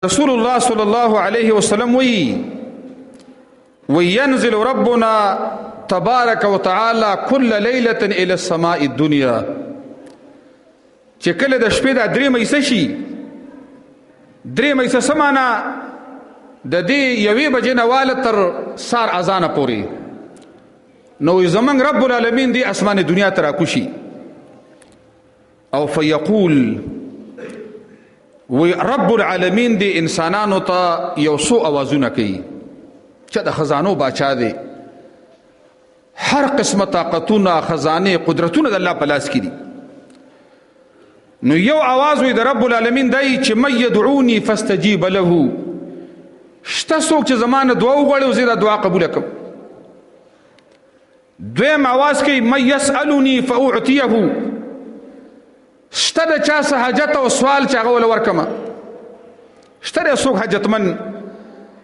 رسول الله صلی الله علیه وسلم وی وینزل ربنا تبارک وتعالى كل ليله الى السماء الدنيا. چې کله د شپې دا درې مېسه شي، درې مېسه سمانا د دې یوې بجې نه واله تر سار اذان پورې، نو زمنګ رب العالمین دی اسمان دنیا ته راکوشي او فیقول وی رب العالمین دی انسانانو ته یو څو اوازونه کوي چې د خزانو باچا دی، هر قسمه طاقتونه، خزانه، قدرتونه د الله په لاس کې دي. نو یو आवाज وی د رب العالمین دی چې مې يدعوني فاستجيب له، شته څوک چې زمانه دعا وغواړي او زه دا دعا قبول کړم. دویم आवाज کوي مې يسالني فاعطيه، شته د چا څه حاجت او سوال چې هغه ول ورکم. شته د څوک حاجتمن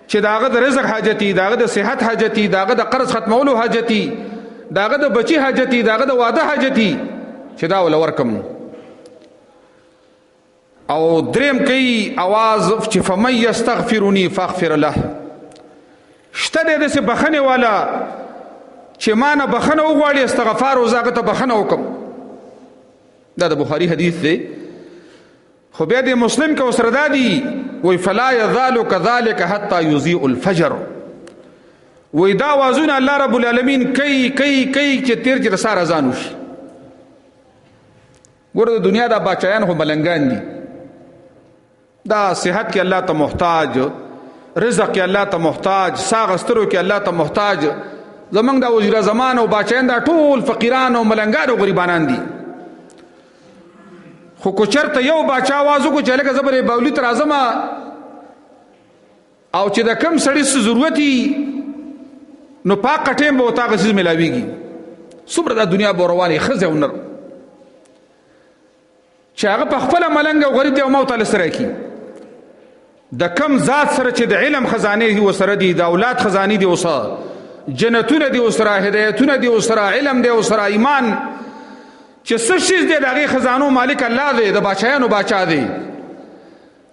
چې د هغه د رزق حاجتي، د هغه د صحت حاجتي، د هغه د قرض ختمولو حاجتي، د هغه د بچي حاجتي، د هغه د واده حاجتي، چې دا ول ورکم. او دریم کوي اواز چې فمن یستغفرني فاغفر له، شته د داسې بخښنې والا چې ما نه بخښنه وغواړي، استغفار او زه هغه ته بخښنه وکړم. دا د بخاری حدیث دی. خو بیا د مسلم کې وسره دا دی وی فلا یزال كذلك حتى یضيء الفجر، وی دا وازونه الله رب العالمین کوي کوي کوي چې تیر چې سار اذان وشي. ګوره د دنیا دا باچایان خو ملنګان دي، دا صحت کې الله ته محتاج، رزق کې الله ته محتاج، ساغسترو کې الله ته محتاج. زمونږ دا وزیر زمان او باچایان دا ټول فقیران او ملنګان او غریبانان دي. خو کو چرته یو باچا आवाज وکړو چې لکه زبرې باولی تر اعظم او چې د کم سړي څه ضرورت نو پاک ټیم به وتا غسیز ملاویږي. څومره د دنیا بوروانه خزه ونر چې هغه په خپل ملنګ او غریب دی او موت سره کی د کم ذات سره چې د علم خزانه دی وسره دی، د اولاد خزانه دی وسره، جنتونه دی وسره، هدایتونه دی وسره، علم دی وسره، ایمان چې څه شیز دی د هغې خزانو مالک الله دی، د باچایانو باچا دی.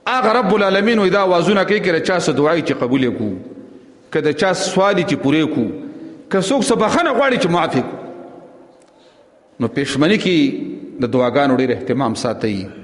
هغه رب العالمین وایي دا آوازونه کوي که د چا څه دعایي چې قبول یې کړو، که د چا سوال چې پوره کړو، که څوک څه بخښنه غواړي چې معاف یې کړو. نو پېشمني کې د دعاګانو ډېر اهتمام ساتئ.